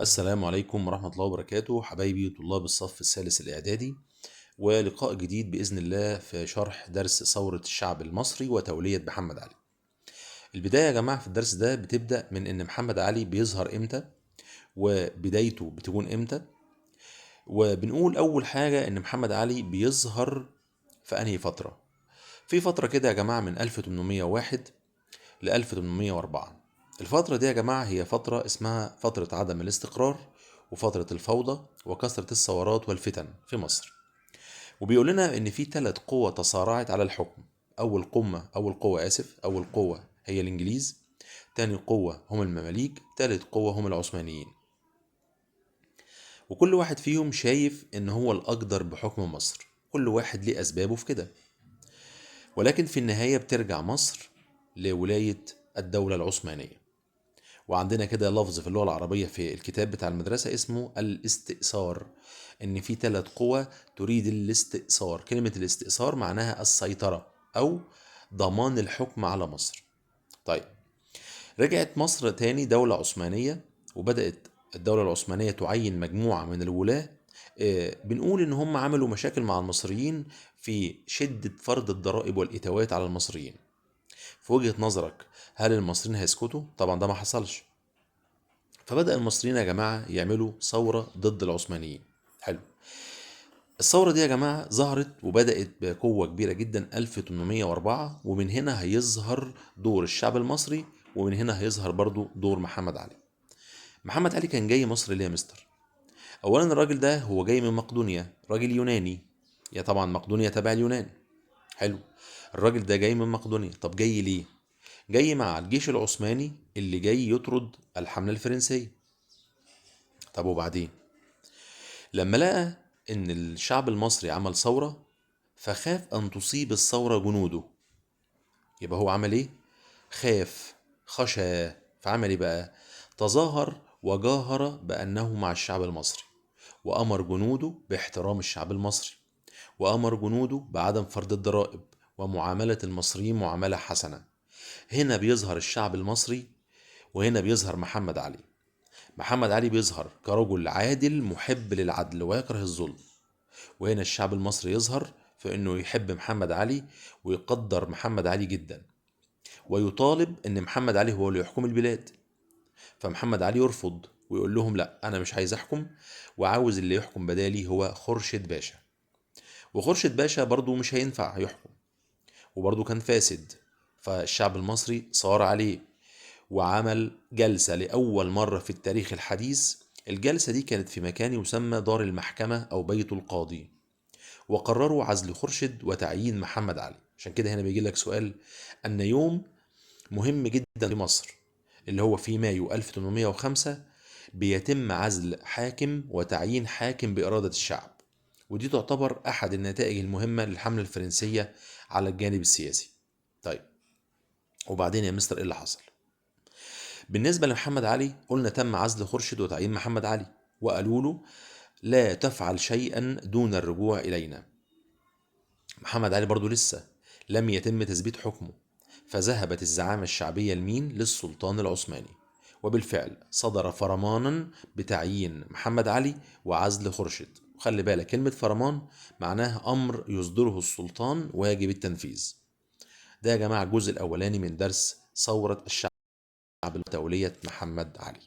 السلام عليكم ورحمة الله وبركاته، حبايبي طلاب الصف الثالث الإعدادي، ولقاء جديد بإذن الله في شرح درس ثورة الشعب المصري وتولية محمد علي. البداية يا جماعة في الدرس ده بتبدأ من إن محمد علي بيظهر إمتى وبدايته بتكون إمتى، وبنقول أول حاجة إن محمد علي بيظهر في أنهي فترة. في فترة كده يا جماعة من 1801 ل 1804. الفترة دي يا جماعة هي فترة اسمها فترة عدم الاستقرار وفترة الفوضى وكثرة الثورات والفتن في مصر. وبيقول لنا إن في 3 قوى تصارعت على الحكم. أول قوة هي الإنجليز، تاني قوة هم المماليك، تالت قوة هم العثمانيين. وكل واحد فيهم شايف إن هو الأقدر بحكم مصر، كل واحد ليه أسبابه في كده. ولكن في النهاية بترجع مصر لولاية الدولة العثمانية. وعندنا كده لفظ في اللغة العربية في الكتاب بتاع المدرسة اسمه الاستئثار، إن في 3 قوى تريد الاستئثار. كلمة الاستئثار معناها السيطرة أو ضمان الحكم على مصر. طيب، رجعت مصر تاني دولة عثمانية، وبدأت الدولة العثمانية تعين مجموعة من الولاة. بنقول إن هم عملوا مشاكل مع المصريين في شدة فرض الضرائب والإتاوات على المصريين. في وجهة نظرك هل المصريين هيسكتوا؟ طبعا ده ما حصلش. فبدأ المصريين يا جماعة يعملوا ثورة ضد العثمانيين. حلو. الثورة دي يا جماعة ظهرت وبدأت بقوة كبيرة جدا 1804، ومن هنا هيظهر دور الشعب المصري، ومن هنا هيظهر برضو دور محمد علي. محمد علي كان جاي مصر ليه يا مستر؟ أولا الراجل ده هو جاي من مقدونيا، راجل يوناني، يا طبعا مقدونيا تبع اليونان. حلو. الراجل ده جاي من مقدونيا، طب جاي ليه؟ جاي مع الجيش العثماني اللي جاي يطرد الحملة الفرنسية. طب وبعدين؟ لما لقى إن الشعب المصري عمل ثورة، فخاف أن تصيب الثورة جنوده. يبقى هو عمل إيه؟ خاف، خشى، فعمل إيه بقى؟ تظاهر وجاهر بأنه مع الشعب المصري، وأمر جنوده باحترام الشعب المصري، وأمر جنوده بعدم فرض الضرائب ومعاملة المصريين معاملة حسنة. هنا بيظهر الشعب المصري، وهنا بيظهر محمد علي. محمد علي بيظهر كرجل عادل محب للعدل ويكره الظلم، وهنا الشعب المصري يظهر في انه يحب محمد علي ويقدر محمد علي جدا، ويطالب ان محمد علي هو اللي يحكم البلاد. فمحمد علي يرفض ويقول لهم لا، انا مش عايز احكم، وعاوز اللي يحكم بدالي هو خورشيد باشا. وخورشيد باشا برضو مش هينفع يحكم، وبرضو كان فاسد، فالشعب المصري صار عليه وعمل جلسة لأول مرة في التاريخ الحديث. الجلسة دي كانت في مكان يسمى دار المحكمة أو بيت القاضي، وقرروا عزل خورشيد وتعيين محمد علي. عشان كده هنا بيجي لك سؤال أن يوم مهم جدا في مصر اللي هو في مايو 1805 بيتم عزل حاكم وتعيين حاكم بإرادة الشعب، ودي تعتبر أحد النتائج المهمة للحملة الفرنسية على الجانب السياسي. طيب وبعدين يا مستر إيه اللي حصل؟ بالنسبة لمحمد علي قلنا تم عزل خورشيد وتعيين محمد علي، وقالوا له لا تفعل شيئا دون الرجوع إلينا. محمد علي برضو لسه لم يتم تثبيت حكمه، فذهبت الزعامة الشعبية لمين؟ للسلطان العثماني. وبالفعل صدر فرمانا بتعيين محمد علي وعزل خورشيد. وخلي بالك كلمة فرمان معناها أمر يصدره السلطان واجب التنفيذ. ده يا جماعة الجزء الأولاني من درس ثورة الشعب تولية محمد علي.